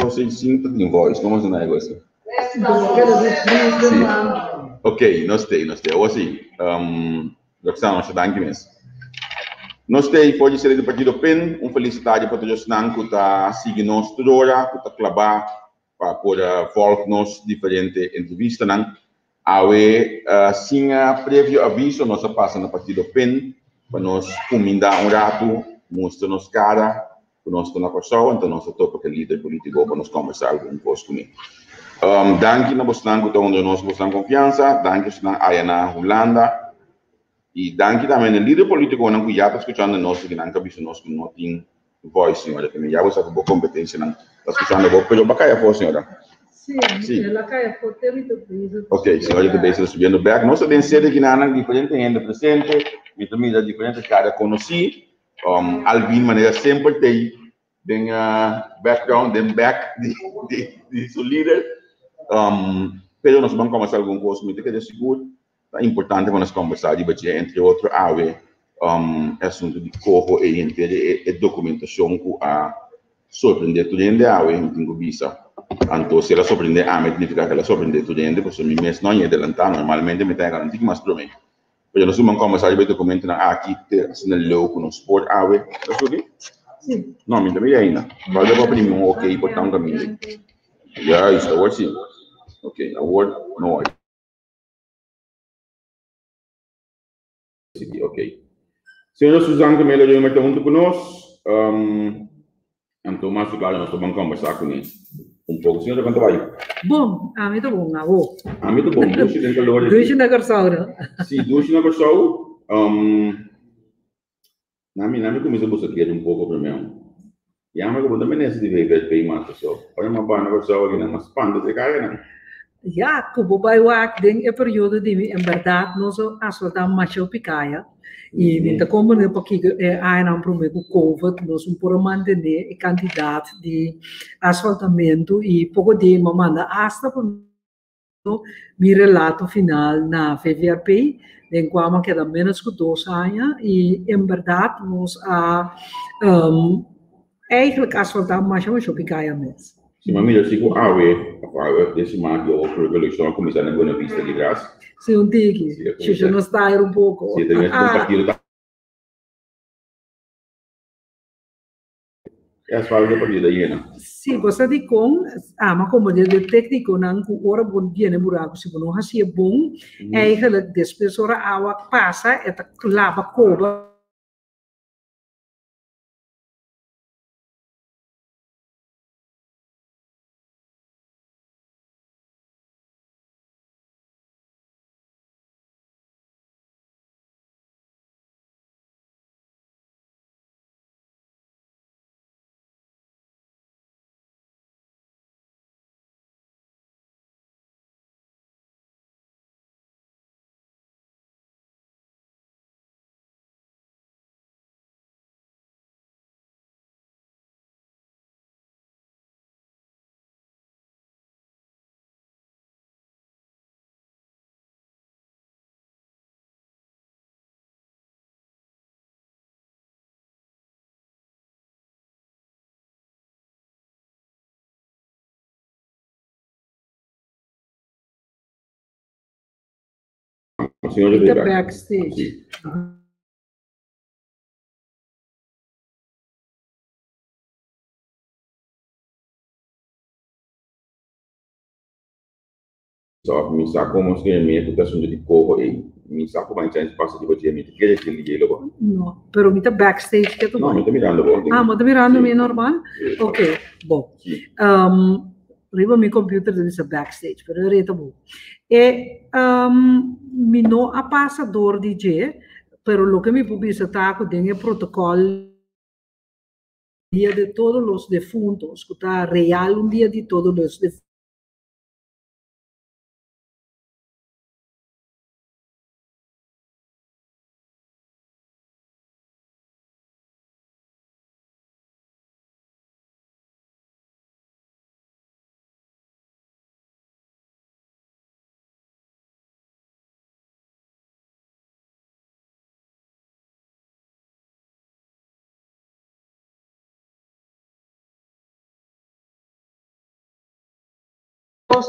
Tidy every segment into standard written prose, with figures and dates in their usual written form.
José sin tin voice, como se llama eso? Sí. Ok, nos tei, nos tei. Awor sí, Roxana, masha danki mes. Nos tei for di sede di partido pen, un felicitatie pa tur esnan ku ta sigui nos tur ora, ku ta klabá pa por volg nos diferente entrevistanan. Awe, sin previo aviso, nos a pasa na partido pen pa nos kumindá un ratu, mustra nos kara ku nos ta na Kòrsou, anto nos a topa ku e lider polítiko pa nos kòmbersá algun kos kuné. Danki na bosnan ku ta honra nos ku bosnan konfiansa, danki esnan aya na Hulanda i danki tambe na e lider polítikonan ku ya ta skuchando nos i ku nan ta bisa nos ku no tin voice, señora. Kende ya bo sa ku bo kompetensianan ta skuchando bo, pero bo a kai afó, señora. Sí, el a kai afó te mi ta bezig. Ok, señora ta bezig ta subiendo bèk. Nos ta den sede kinanan diferente hende presente, mi ta mira diferente kara konosí. Alvin manera semper t'ei den background, den back di su lider. Pero nos ban kombersá algun kos, mi ta kere sigur ta importante pa nos kombersá riba dje, entre otro awe e asuntu di koho ei henter e dokumentashon ku a sorprendé tur hende awe, mi tin ku bisa. Anto si el a sorprendé ami, signifiká ku el a sorprendé tur hende, pasobra mi mes no a adelantá, normalmente mi ta yega un tiki mas promé. Pero nos ruman kombersá riba e dokumentonan aki te asina leu ku nos por awe. Ta subi? Sí. No, mi ta mira ainda. Falta pa primi un ok por ta un kaminda. Juist, awor sí. Ok, awor no worry. Ok. Señora Suzanne Camela Römer ta huntu ku nos. Um, Anto mas ku klaro nos ta ban kombersá kuné un poko. Señora, kon ta bai? Bon, ami ta bon, abo? Ami ta bon, dushi den kalor aki. Dushi na Kòrsou, no? Si, dushi na Kòrsou. Nami, nami kuminsá buska keda un poko primero. Yama ku bo ta minister di VVP mas paso. Ora mi a bai na Kòrsou aki nan a spanta si e kayanan. Ya, ku bo bai wak den e periodo di mi, en bèrdat nos a asfaltá masha hopi kaya. I mi ta komprendé pakiko e añanan promé ku covid nos no por a mantené e kantidat di asfaltamentu i poko di mi a manda asta pa mi relato final na VVRP den kua mi a keda ménos ku dos aña i en bèrdat nos a Eigenlijk asfaltá masha masha hopi kaya mes. Si mi a mira si ku awe of awe den siman di otro revolushon a kuminsá na Buena Vista di gras. Si un tiki. Shusha nos tayer un poko. Si e ta mes un partido ta. E asfalto e partido ta yena. Si bo sa dikon ama komo de de teknikonan ku ora bo yena e buraku si bo no hasi e bon eigenlijk despues ora awa pasa e ta laba koba. Mi ta backstage. Of mi sa como skirbi mi ku ta asuntu di koho ei. Mi sa ku ban chance pasa riba dje, mi ta kere dje liye lo bo. No, pero mi ta backstage ke tu No, mi ta mirando bo. Ah, bo ta mirando mi normal? Ok, bo. Riba mi computer ta bisa backstage, pero e reta bo. E mi no a pasa door di dje, pero loke mi por bisa ta ku den e protocol Dia de todos los defuntos, ku ta real un dia di todos los defuntos.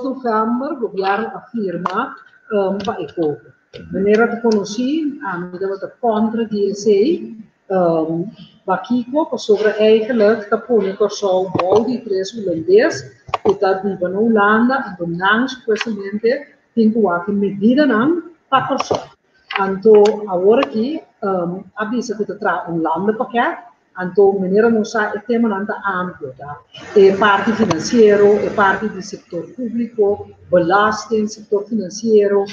Novèmber gobièrnu a firma pa e koho. Manera ta konosí, ami tabata kontra di esei. Pakiko? Pasobra eigenlijk ta pone Kòrsou bou di tres hulandes ku ta biba na Hulanda, anto nan supuestamente tin ku wak e medidanan pa Kòrsou. Anto awor aki a bisa ku ta traha un landenpakket, anto manera nos sa e temanan ta amplio, ta e parti finansiero, e parti di sektor públiko, belasting, sektor finansiero,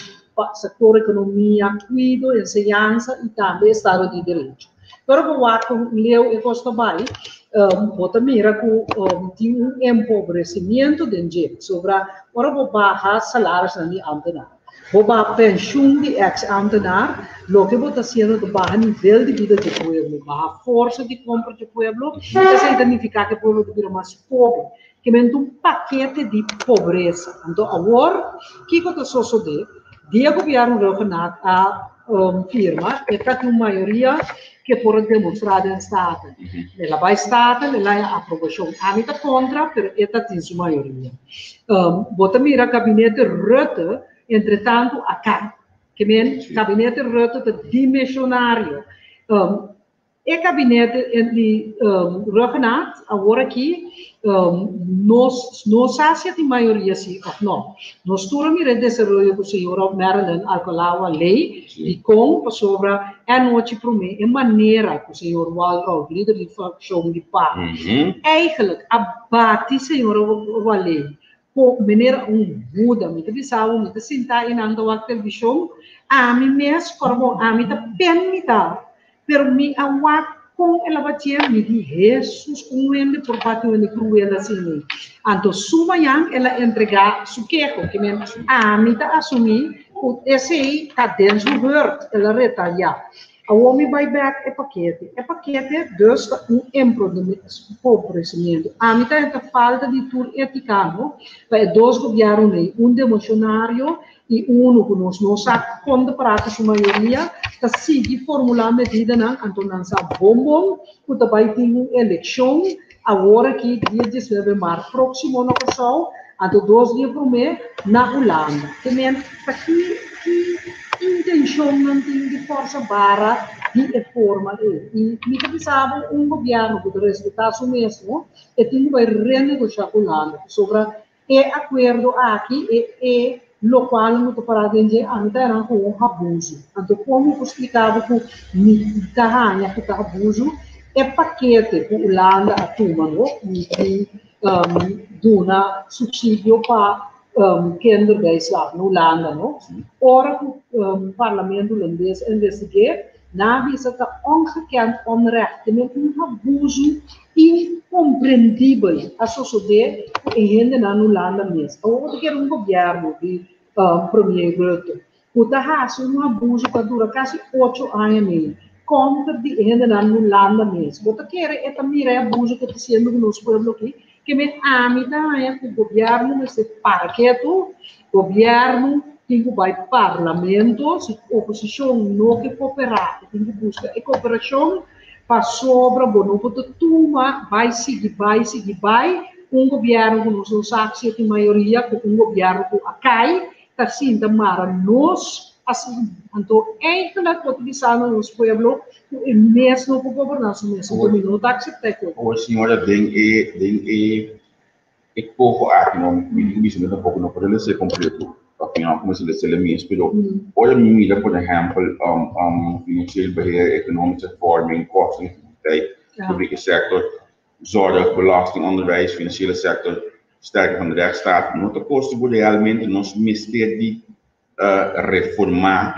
sektor ekonomia, kuido, enseñansa i tambe estado di derecho. Pero bo wak kon leu e kos ta bai, bo ta mira ku tin un empobrecimiento den dje, pasobra ora bo baha salarisnan di ámtenar, Bo baha penshun di ex ámtenar, loke bo ta hasiendo ta baha nivel di bida dje pueblo, baha forsa di kompra dje pueblo, esei ta nifiká ku e pueblo ta bira mas pober. Ke men ta un pakete di pobresa. Anto awor, kiko ta sosodé? Dia gobièrnu Rhuggenaath a firma, e ta tin un mayoria ku e por a demostrá den Staten. El a bai Staten, el a haña aprobashon. Ami ta kontra, pero e ta tin su mayoria. Bo ta mira gabinete Rutte entretantu a kai. Ke men gabinete Rutte ta dimensionario. E gabinete di Rhuggenaath awor aki nos no sa si a tin mayoria si of no. Nos tur a mira e desaroyo ku señora Marilyn Alcalá a lei dikon pasobra e anochi promé e manera ku señor Walroud lider di frakshon di par Eigenlijk a bati señora Wallé ku manera un Buda. Mi ta bisa bo, mi ta sinta einan ta wak televishon, ami mes kòrda bo, ami ta pen mi ta, pero mi a wak kon el a batié, mi di, Hesus, un hende por bati un hende kruel asina ei? Anto su mañan el a entregá su keho, ke men ami ta asumí ku esei ta den su hurt, el a retaliá. Awor mi bai bek e pakete. E pakete dus ta un empobrecimiento. Ami ta heta falta di tur etica no pa e dos gobiernonan ei, un democionario y uno cu nos no sa con ta para cu su mayoria, ta sigui formula medidanan anto nan sa bon bon cu ta bai tin un eleccion awor aki dia 19 maart proximo na Corsou anto dos dia prome na Hulanda. Te men ta ki ki intencion nan tin di forsa bara di e forma ei. Y mi ta bisa bo un gobierno cu ta respeta su mes no e tin cu bai renegocia cu Hulanda pasobra e acuerdo aki e e locual no ta para den dje ami ta eran cu un abuso. Anto como mi por splica bo cu mi ta haña cu ta abuso? E pakete cu Hulanda a tuma no di duna subsidio pa kinderbijslag na Hulanda no. Ora cu Parlamento Hulandes a investige, nan a bisa ta ongekend onrecht, te men un abuso incomprendibel a sosode cu e hendenan na Hulanda mes. Awor bo ta kere un gobierno di Premier Rutte cu ta haci un abuso cu a dura casi ocho aña mei contra di e hendenan na Hulanda mes. Bo ta kere e ta mira e abuso cu ta haciendo cu nos pueblo aki? Ke men ami ta haña ku gobièrnu mester para ketu, gobièrnu tin ku bai parlamento, si oposishon no ke koperá e tin ku buska e koperashon pasobra bo no por ta tuma bai sigui bai sigui bai un gobièrnu ku nos no sa si e tin mayoria ku un gobièrnu ku a kai ta sinta mara nos asina. Anto eigenlijk bo ta bisa na nos pueblo ku e mes no por goberná su mes, anto mi no ta akseptá e kos. Awor señora den e den e e koho aki no mi tin ku bisa mi tampoko no por lesa e kompleto pasobra mi a kuminsá lesa el mes pero ora mi mira por ehèmpel financieel beheer, economische hervorming, kosteneffectiviteit, publieke sector, zorg, belasting, onderwijs, financiële sector, sterking van de rechtsstaat, no ta kosto ku realmente nos mester di reformá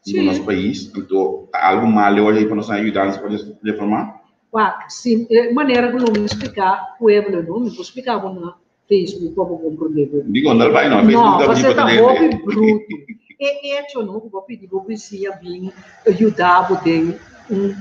den nos pais, anto ta algu mal e ora ei pa nos haña yudansa pa reformá? Wak, si e manera ku lo mi splika pueblo no, mi por splika bo na Facebook pa bo komprondé bo. Dikon dal bai no, Facebook ta pasobra ta hopi brutu. E echo no ku bo pidi bo bisiña bin yuda bo den un,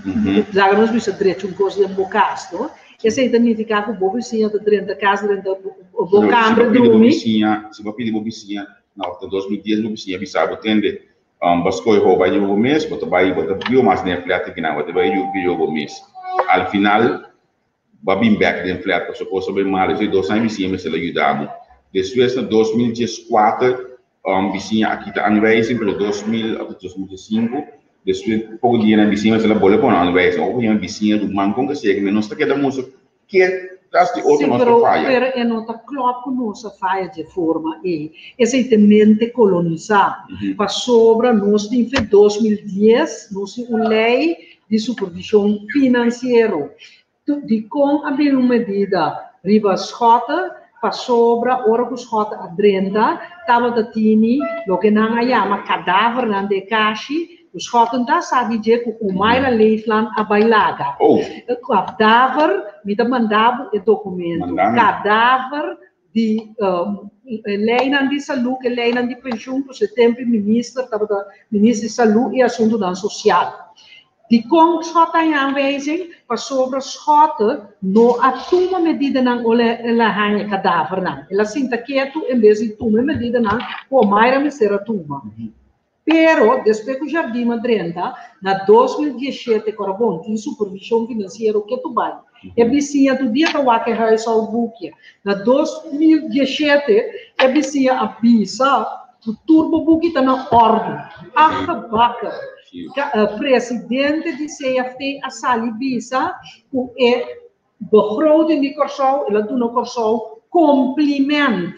laga nos bisa drecha un kos den bo kas no, esei ta nifiká ku bo bisiña ta drenta kas, drenta bo kamber drumi. Si bo pidi bo bisiña, no, ta 2010 bo bisiña bisa bo tende, bo skohe pa bo bai yuda bo mes, bo ta bai, bo ta biba mas den e flat akinan, bo ta bai yuda bo mes. Al final, Bo a bin bek den flat pasobra cos a bay mal. Esey dos aña bisiña mester a yuda bo. Despues na 2014 bisiña a kita aanwijzing, pero 2000 of 2005 despues poko dia nan bisiña mester a bolbe pone aanwijzing. Ora ku yama bisiña ruman kon ke seki men nos ta keda mustra ke tras di otro Sí, nos ta pero, faya. pero e no ta klòp ku nos a faya dje forma ei. Esei ta mente kolonisá. Pasobra nos tin fe 2010 nos tin un lei di supervishon finansiero. Dikon a bini un medida riba Schotte? Pasobra ora ku Schotte a drenta tabata tini loke nan a yama kadavernan den kashi, ku Schotten ta sa di dje ku Omayra Leefland a bai laga. Kadaver, mi ta manda bo e dokumento, kadaver di leinan di salú ku e leinan di penshun ku su tempu e minister tabata minister di salú i asuntunan sosial. Dikon Schotte a haña aanwijzing? Pasobra Schotte no a tuma medidanan ora el a haña e kadavernan. El a sinta ketu en bes di tuma e medidanan ku Omayra mester a tuma. Pero despues ku Jardim a drenta, na 2017, ku ora bon tin supervishon finansiero ketu bai. E bisiña tur dia ta wak e huishoudboekje. Na 2017 e bisiña a bisa ku tur bo buki ta na òrdu. Afgebakken. Presidente di CFT a sali bisa ku e begroting di Kòrsou, el a duna Kòrsou kompliment.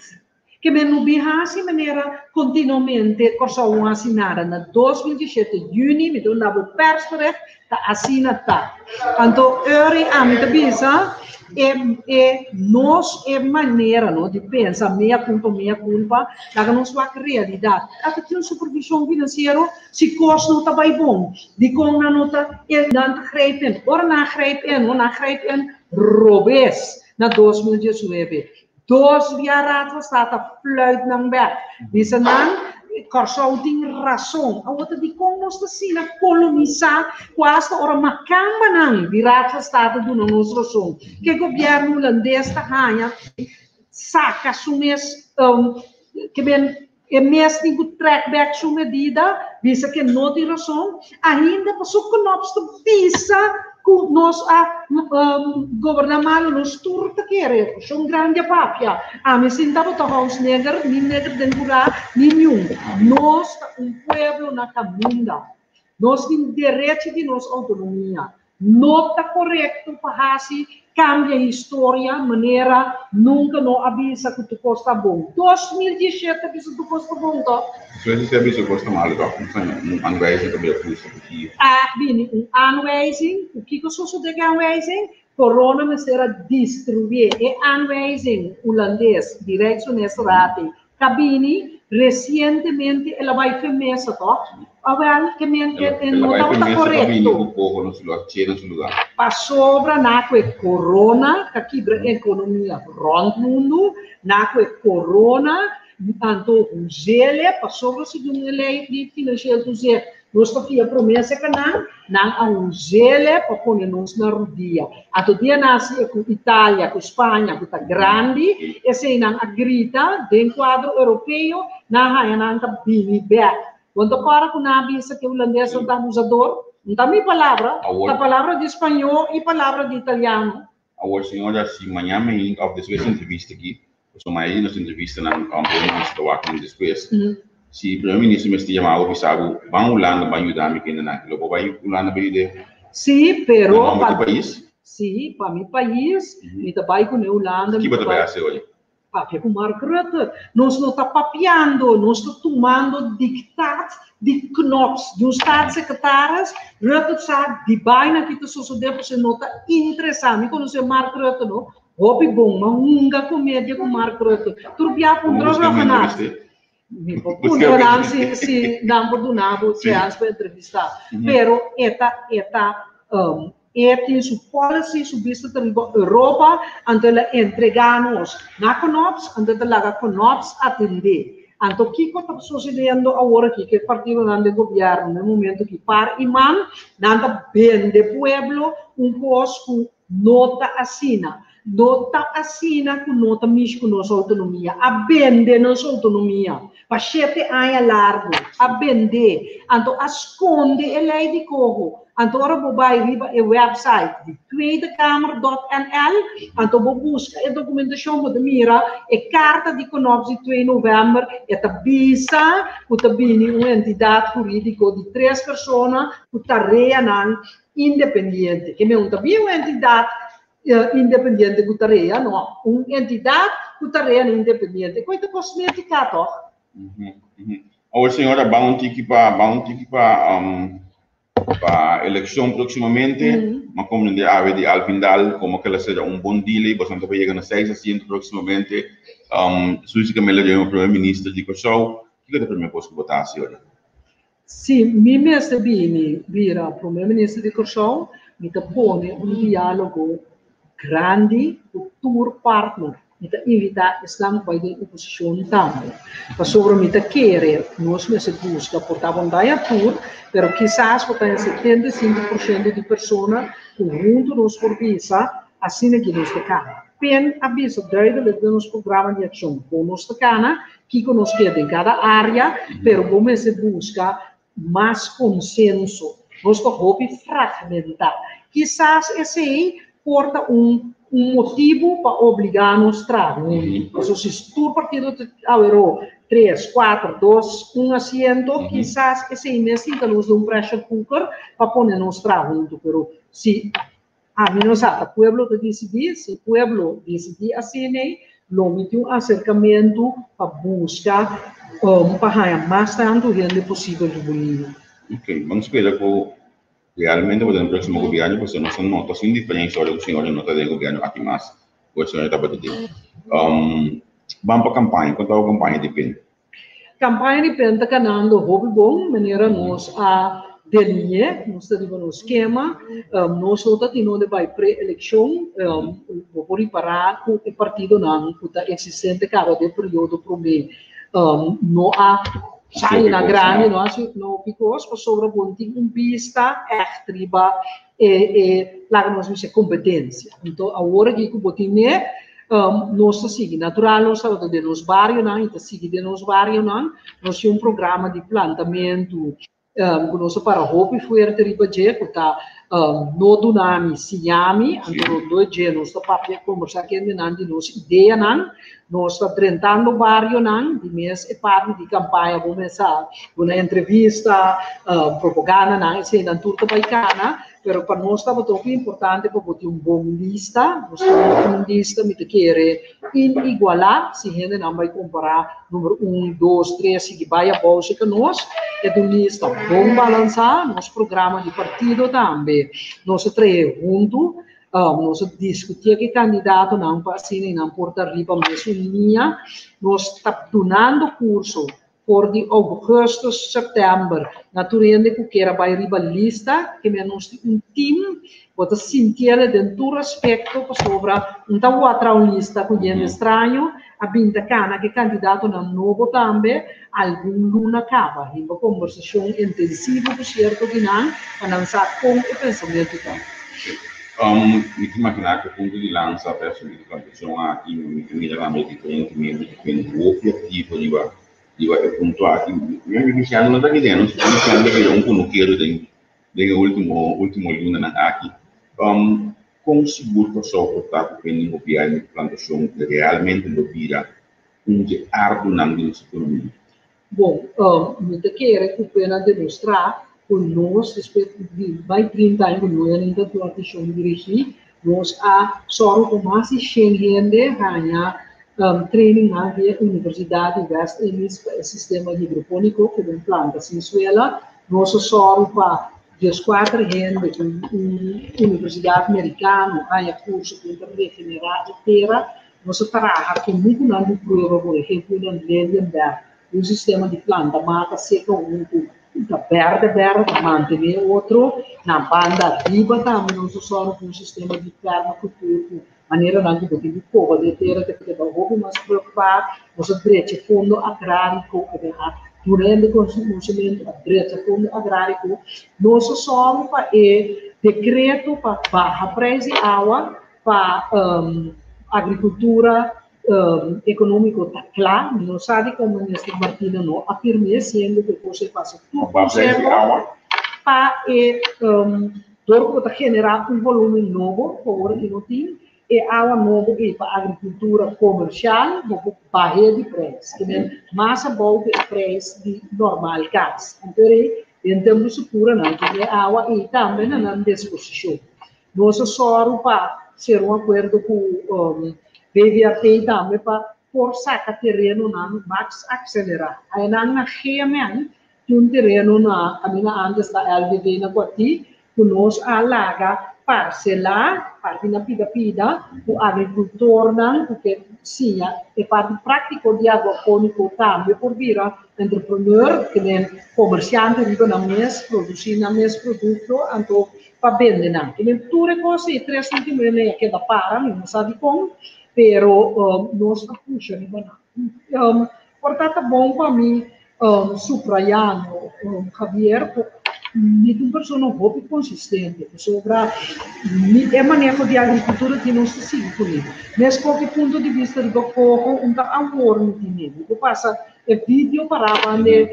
Ke men no bin hasi manera kontinuamente Kòrsou no hasi nada. Na 2017 yüni mi ta unda bo persbericht ta asina ta. Anto Uri ami ta bisa e e nos e manera no di pensa mea culpa mea culpa laga nos wak realidat. Ata tin un supervishon finansiero si kos no ta bai bon dikon nan no ta nan ta grijp in. Ora nan grijp in no nan grijp in robes na 2019. Dos bia Raad van State a fluit nan bek. Bisa nan, Kòrsou tin rason. Awor ta dikon nos ta asina kolonisá ku asta ora makambanan di Raad van State duna nos rason? Ke gobièrnu hulandes ta haña saka su mes ke men e mes tin ku trèk bèk su medida, bisa ke no tin rason, ainda pasobra ku Knops ta bisa ku nos a goberná malu, nos tur ta kere, shon grandi a papia, ami sin tabata hous neger, ni neger den kurá, ni niun. Nos ta un pueblo na kaminda. Nos tin derecho di nos outonomia. No ta korekto pa hasi kambia historia manera nunka no a bisa ku tur kos ta bon. 2017 a bisa tur kos ta bon to? Despues di ser bisa kos ta malu tok, un aanwijzing ta bira pusta ku ki. A bini un aanwijzing, ku kiko sosode ku e aanwijzing? Corona mester a distruye e aanwijzing hulandes di Rijksministerraad Ta bini resientemente el a bai fe mesa toch? Awel ke men e no tabata korekto. Pasobra na ku e corona ta kibra ekonomia rònt mundu, na ku e corona anto huzele pasobra segun e lei di financieel toezicht nos ta fia promesa ka nan, nan a huzele pa pone nos na rudia. Anto dia nasi e ku Italia, ku Spaña ku ta grandi, eseinan a grita den kuadro europeo, nan haña nan ta bini bèk. Bo no ta kòrda ku nan a bisa ku e hulandesnan ta abusador? No ta mi palabra, ta palabra di spañó i palabra di italiano. Awor, señora, si mañan mi òf despues di entrevista aki, pasobra mayoria di nos entrevistanan Prome Minister ta wak nan despues, si Prome Minister mester yama bo bisa bo, ban Hulanda ban yuda mi kende nan, lo bo bai Hulanda pa yud'é? Sí, pero Na nomber di pa pais? Sí, pa mi pais, mi ta bai kuné Hulanda, mi Kiba ta ta bai bai hasi oye? Papia ku Mark Rutte. Nos no ta papiando, nos ta tumando diktaat di Knops, di un staatssecretaris. Rutte sa di baina ki ta sosodé pasobra e no ta interesá. Mi konosé Mark Rutte no, hopi bon. M'a hunga komedia ku Mark Rutte. Tur bia puntra Ruggenaath. Mi por puntra nan si si nan por duna bo chèns pa entrevistá. Pero e ta e ta E tin su policy, su bista ta riba Europa, anto el a entrega nos na Knops, anto e ta laga Knops atende. Anto kiko ta sucediendo awor aki ku e partidonan den gobierno na e momento aki par i man, nan ta bende pueblo un kos ku no ta asina. No ta asina ku no ta mishi ku nos outonomia. A bende nos outonomia pa shete aña largu. A bend'é. Anto a skonde e lei di koho. Anto ora bo bai riba e website di tweedekamer.nl, anto bo buska e dokumentashon, bo ta mira e karta di Knops di 2 novèmber, e ta bisa ku ta bini un entidat hurídiko di tres persona ku tareanan independiente. Ke men un ta bin un entidat independiente ku tarea, no, un entidat ku tareanan independiente. Koi ta kosmétika tòg? Awor señora, ban un tiki pa, ban un tiki pa pa elekshon próksimamente. M'a komprendé awe di Alvin Daal komo ke la sera un bon deal ei, boso ta yega na seis asiento próksimamente. Suzy Camelia Remo, Prome Minister di Kòrsou, kiko ta e promé kos ku bo ta hasi ora? Si mi mester bini bira Prome Minister di Kòrsou, mi ta pone un diálogo grandi ku tur partner. Mi ta invitá esnan ku bai den oposishon tambe. Pasobra mi ta kere nos mester buska por ta bondai tur, pero kisas por ta e 75% di persona ku huntu nos por bisa asina ki nos ta kana. PEN a bisa duidelijk den nos programa di akshon kon nos ta kana, kiko nos ke den kada área, pero bo mester buska mas konsenso. Nos ta hopi fragmentá. Kisas esei por ta un un motibu pa obligá nos traha huntu. Pasobra si tur partido ta aweró tres, kuater, dos, un asiento, kisas esei mes tin ta nos den un pressure cooker pa pone nos traha huntu. Pero si ami no sa, ta pueblo ta disidí. Si pueblo disidí asina ei, lo mi tin un aserkamentu pa buska pa haña mas tantu hende posibel riba un liña. Ok, ban spera ku realmente bo ta den próksimo gobièrnu pasobra nos a nota sin diferensia ora ku señora no ta den gobièrnu aki mas ku e señora tabata den. Ban pa kampaña, kon ta bo kampaña di pin? Kampaña di pin ta kanando hopi bon, manera nos a deline'é, nos ta riba nos skema, nos no ta tin donde bai pre-elekshon, bo por ripará ku e partidonan ku ta eksistente kaba den periodo promé no a sali na grandi, no a hasi hopi kos, pasobra bo no tin un bista ègt riba e e laga nos bisa kompetensia. Anto awor aki ku bo tin e, nos ta sigui. Natural nos tabata den nos barionan i ta sigui den nos barionan. Nos tin un programa di plantamentu ku nos a para hopi fuerte riba dje ku ta No duna mi, siña mi. Anto rondó dje nos ta papia kombersá kendenan di nos ideanan. Nos ta drentando barionan, di mes e parti di kampaña bo mes a duna entrevista, propagandanan, eseinan tur ta bai kana, pero pa nos tabata hopi importante pa bo tin un bon lista, nos tin un lista mi ta kere inigualá, si hendenan bai kompará number un, dos, tres, sigui bai abou si ka nos, e ta un lista bon balansá, nos programa di partido tambe nos a trae huntu. Nos a diskutié ku e kandidatonan pa asina i nan por ta riba mesun liña. Nos ta dunando kurso for di ougùstùs, sèptèmber na tur hende ku kier a bai riba lista. Keme nos tin un tim, bo ta sintiel den tur aspekto pasobra un ta watra un lista ku hende straño a bin ta kana ku e kandidatonan nobo tambe. Algun luna kaba hiba kombersashon intensivo ku sierto di nan pa nan sa kon e pensamentu ta. Mi ta imaginá ku e punto di lansa pa e asuntu di plantashon aki, mi ta mira tambe diferente miembro di fen hopi aktivo riba riba e punto aki. Mi a Luciano no ta aki den, Luciano ta bira un kunukero den den e último último lunanan aki. Kon sigur Kòrsou por ta ku fen di gobièrnu ku plantashon realmente lo bira un dje ardunan di nos ekonomia? Bon, mi ta kere ku pena demostrá ku nos, despues di bai 30 aña ku no ainda ta tuma atenshon dirigí, nos a sòru ku mas di shen hende haña trainingnan di e Universidat di West Indies pa e sistema hidropóniko ku den planta sin suela. Nos a sòru pa 14 hende ku un universidat merikano haña kurso ku ta regenerá e tera. Nos a traha ku mukunan di prueba, por ehemplo na Lelienberg, un sistema di planta mata seka un ku ta berde berde ta mantené otro. Na banda riba tambe nos a sòru ku un sistema di permakultur ku maneranan ku bo tin ku koba den tera ta keda hopi mas preokupá. Nos a drecha fondo agráriko, ku den a duna hende konosementu a drecha fondo agráriko. Nos a sòru pa e dekreto pa baha preis di awa pa agrikultura ekonómiko ta kla. Mi no sa dikon Minister Martina no a firm'é, siendo ku e kos ei pasa tur Baha preis di konseho awa? Pa e dor ku ta generá un volúmen nobo, ku awor aki no tin, e awa nobo ei pa agrikultura komershal bo por bah'é di preis, ke men mas abou ku e preis di normal kas. Anto ei den tempu sukura nan tin e awa ei tambe na nan disposishon. Nos a sòru pa sera un akuerdo ku BVRT tambe pa por saka terenonan mas akselerá. Ayanan na GMN Tin un tereno na kaminda antes ta LVV na Guatí ku nos a laga parselá, parti na pida pida, ku agrikultornan ku ke siña e parti práktiko di aguapóniko tambe por bira entrepreneur, ke men komersiante riba nan mes, produsí nan mes produkto anto pa bende nan. Ke men tur e kos ei tres último aña a keda para, mi no sa dikon, pero nos a pusha riba nan. Por ta ta bon pa mi Subrayando, Javier, ku mi ta un persona hopi konsistente, pasobra mi e maneho di agrikultura tin nos ta sigui kuné. Mes koke punto di bista riba koho un ta awor mi tin e. Mi por pasa e video pará banda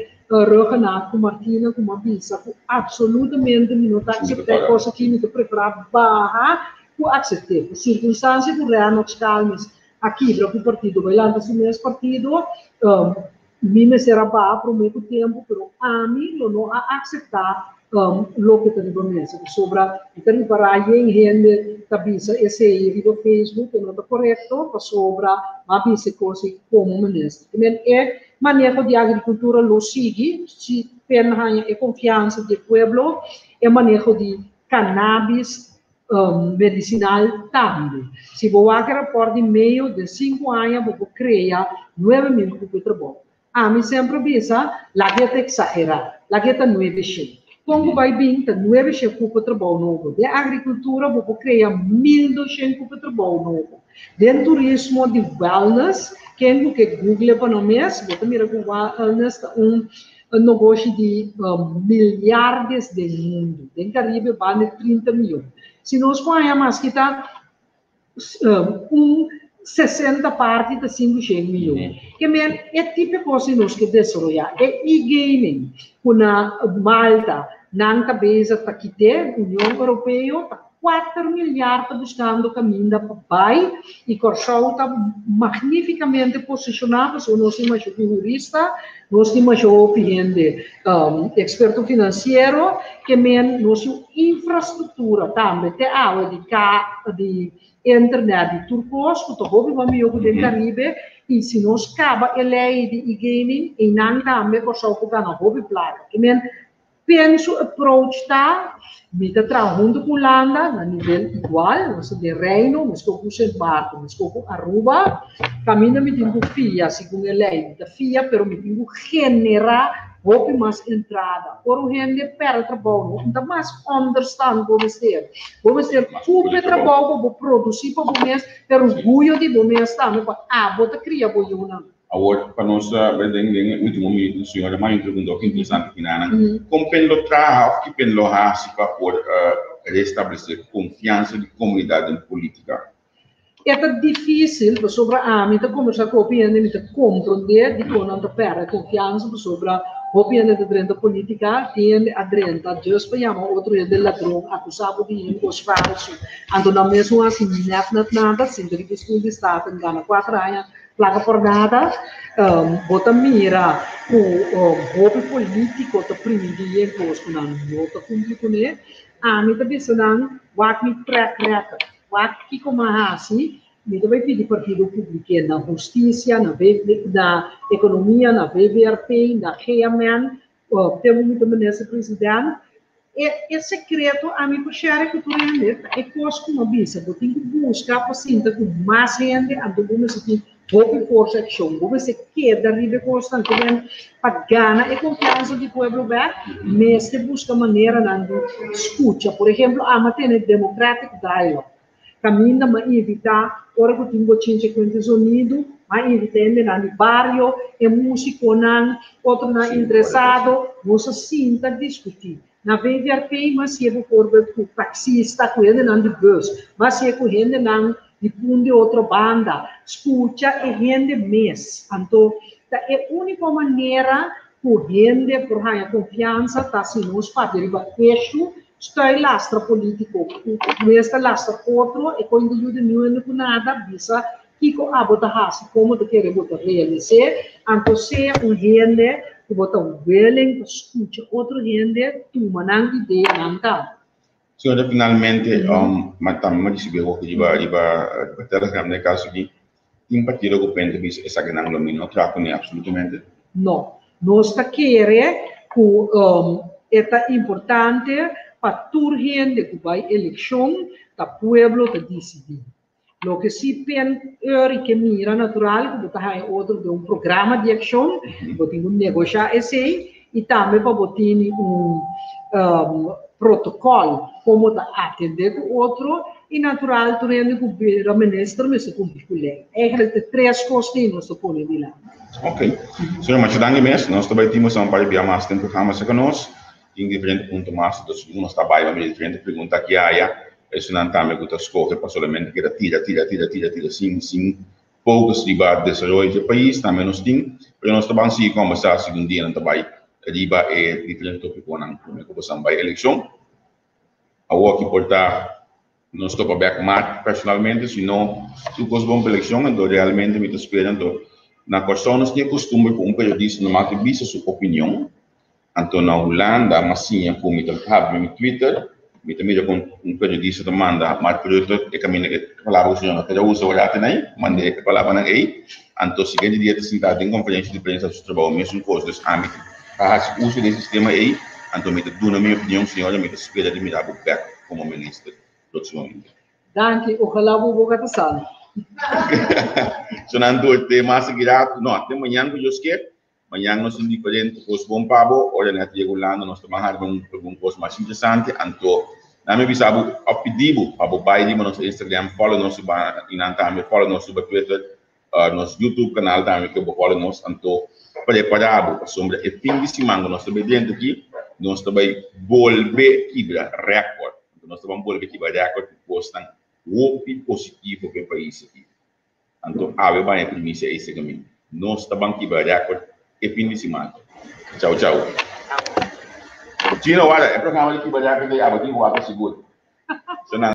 Ruggenaath ku Martina ku mi a bisa ku absolutamente mi no ta akseptá e kos aki, mi ta preferá baha ku aksept'é. Pa sirkunstansia ku Rennox Calmes a kibra ku partido bai lanta su mes partido, Mi mester a baha promé ku tempu, pero ami lo no a akseptá loke ta riba mesa, pasobra mi ta ripará yen hende ta bisa esei riba Facebook e no ta korekto, pasobra mi a bisa e kos ei komo minister. Te men e maneho di agrikultura lo sigui si pen haña e konfiansa di e pueblo, e maneho di kanabis medicinal tambe. Si bo wak e raport di meio den sinku aña bo por crea 9000 cupo di trabou. Ami semper a bisa laga e ta exagera, laga e ta nuebe shen. Con cu bay bin ta nuebe shen cupo di trabou nobo. Den agricultura bo por crea 1200 cupo di trabou nobo. Den turismo di wellness, ken cu ke google pa nan mes, bo ta mira cu wellness ta un nogoshi di miliardes den mundu. Den Caribe banda di 30 miyon. Si nos por haña maske ta un 60 parti ta 500 miyon. Ke men e tipo kos ei nos ke desaroyá. E e-gaming ku na Malta nan ta bezig ta kite, Union Europeo ta 4 milyar ta buskando kaminda pa bai i Kòrsou ta magnífikamente posishoná pasobra nos tin masha hopi hurista, nos tin masha hopi hende eksperto finansiero, ke men nos tin un infrastruktura tambe te awe di ka di internet di tur kos ku ta hopi mas mihó ku den Karibe i si nos kaba e lei di e-gaming einan tambe Kòrsou por gana hopi plaka. Ke men Pen su approach ta, Mi ta traha huntu ku Hulanda na nivel igual, nos ta den Reino, meskos ku Sint Maarten, meskos ku Aruba. Kaminda mi tin ku fia segun e lei, mi ta fia, pero mi tin ku generá hopi mas entrada. Ora un hende pèrdè trabou, no ta mas onderstand bo mester. Bo mester kumpli trabou pa bo produsí pa bo mes, pero orguyo di bo mes tambe pa abo ta kria bo yunan. Awor, pa nos bai den den e ultimo minuto, señora, mas un pregunta hopi interesante kinanan. Kon pen lo traha of ki pen lo hasi pa por restablesé konfiansa di komunidat den politika? E ta difísil pasobra ami ta kombersá ku hopi hende, mi ta komprondé dikon nan ta pèrdè konfiansa pasobra hopi hende ta drenta politika, tin hende a drenta djis pa yama otro hende ladron, akusá bo di hende kos falsu. Anto nan mes no hasi nèt nèt nada, sinta riba e stul di Staten gana kuater aña Placa por nada, bo ta mira cu hopi politico ta primindi yen cos cu nan no ta cumpli cune. Ami ta bisa nan, wak mi track record, wak kico mi a haci, mi ta bay pidi partido publike na husticia, na na economia, na VVRP, na GMN, Tempo mi ta minister president, e e secreto ami por share cu tur hende ta e cos cu mi a bisa, bo tin cu busca pa sinta cu mas hende anto bo mester tin hopi forsa accion, bo mester keda riba e cosnan cu den pa gana e confiansa di pueblo bek, mester busca maneranan di scucha. Por ehemplo, ami a tene democratic dialogue. Kaminda m'a invitá ora ku tin bochincha ku hende zonido, m'a invitá hendenan di bario, e músikonan, otronan interesado, nos a sinta diskutí. Na VVRP m'a hasié bivoorbeeld ku taksista, ku hendenan di bus, m'a hasié ku hendenan di pun di otro banda. Skucha e hende mes. Anto ta e úniko manera. ku hende por haña konfiansa ta si nos papia riba issue, stòi lastra polítiko, ku mes ta lastra otro, e koin ta yuda niun hende ku nada, bisa kiko abo ta hasi, komo ta kere bo ta realis'é, anto sea un hende ku bo ta willing pa skucha otro hende, tuma nan ideanan tambe. Señora, finalmente, ma tambe mi a ricibi hopi riba riba Telegram den e caso aki, tin partido cu pende bisa esakinan lo mi no traha cune absolutamente? No. Nos ta kere cu e ta importante pa tur hende cu bay eleccion ta pueblo ta dicidi. Loke si pen eur ke mira natural ku bo ta haña otro den un programa di akshon, bo tin ku negoshá esei i tambe pa bo tini un protokòl kon bo ta atendé ku otro i natural tur hende ku bira minister mester kumpli ku lei. Eigentlik ta tres kos ei nos ta pone dilanti. Ok. Señor Macho danki mes. Nos ta bai tin boso un par di bia mas den programa cerca nos. Tin diferente punto mas, dus nos ta bai pa mira diferente pregunta aki aya. Esunnan tambe ku ta skohe pa solamente keda tira, tira, tira, tira, tira sin sin focus riba desaroyo dje pais tambe nos tin, pero nos ta ban sigui kombersá segun dianan ta bai riba e diferente topikonan prome ku bosan bai elekshon. Awor aki por ta nos topa bek Mark personalmente, si no tur kos bon pa elekshon, anto realmente mi ta spera anto na Kòrsou nos tin e kustumber ku un periodista normal ta bisa su opinion. Anto na Hulanda m'a siña ku mi ta habri mi Twitter, mi ta mira kon un periodista ta manda Mark Rutte e kaminda e palabra ku señor no kere usa ora aten ei, mand'é e palabranan ei. Anto siguiente dia ta sintá den konferensha di prensa su trabou mesun kos. Dus ami ta hasi uso di e sistema ei, anto mi ta duna mi opinion señora, mi ta spera di mira bo bèk komo minister próksimamente. Danki, ojalá bo boka ta sali. So nan tur te mas seguirá, no, te mañan ku Dios kier. Mañan nos tin diferente kos bon pa bo. Ora nan ta yega Hulanda nos ta ban harba un algun kos mas interesante. Anto nan mi bisa bo of pidi bo pa bo bai riba nos Instagram, follow nos riba y nan tambe follow nos riba Twitter, nos YouTube kanal tambe ke bo follow nos. Anto prepara bo pasobra e fin di siman ku nos ta bai drenta aki nos ta bai bolbe kibra record. Anto nos ta ban bolbe kibra record ku kosnan hopi positivo pa e pais aki. Anto awe baña e primisia ei sega mi. Nos ta ban kibra record e fin di siman. Chau chau. Chino wara e programa di kibra record ei abo tin wak sigur. So nan.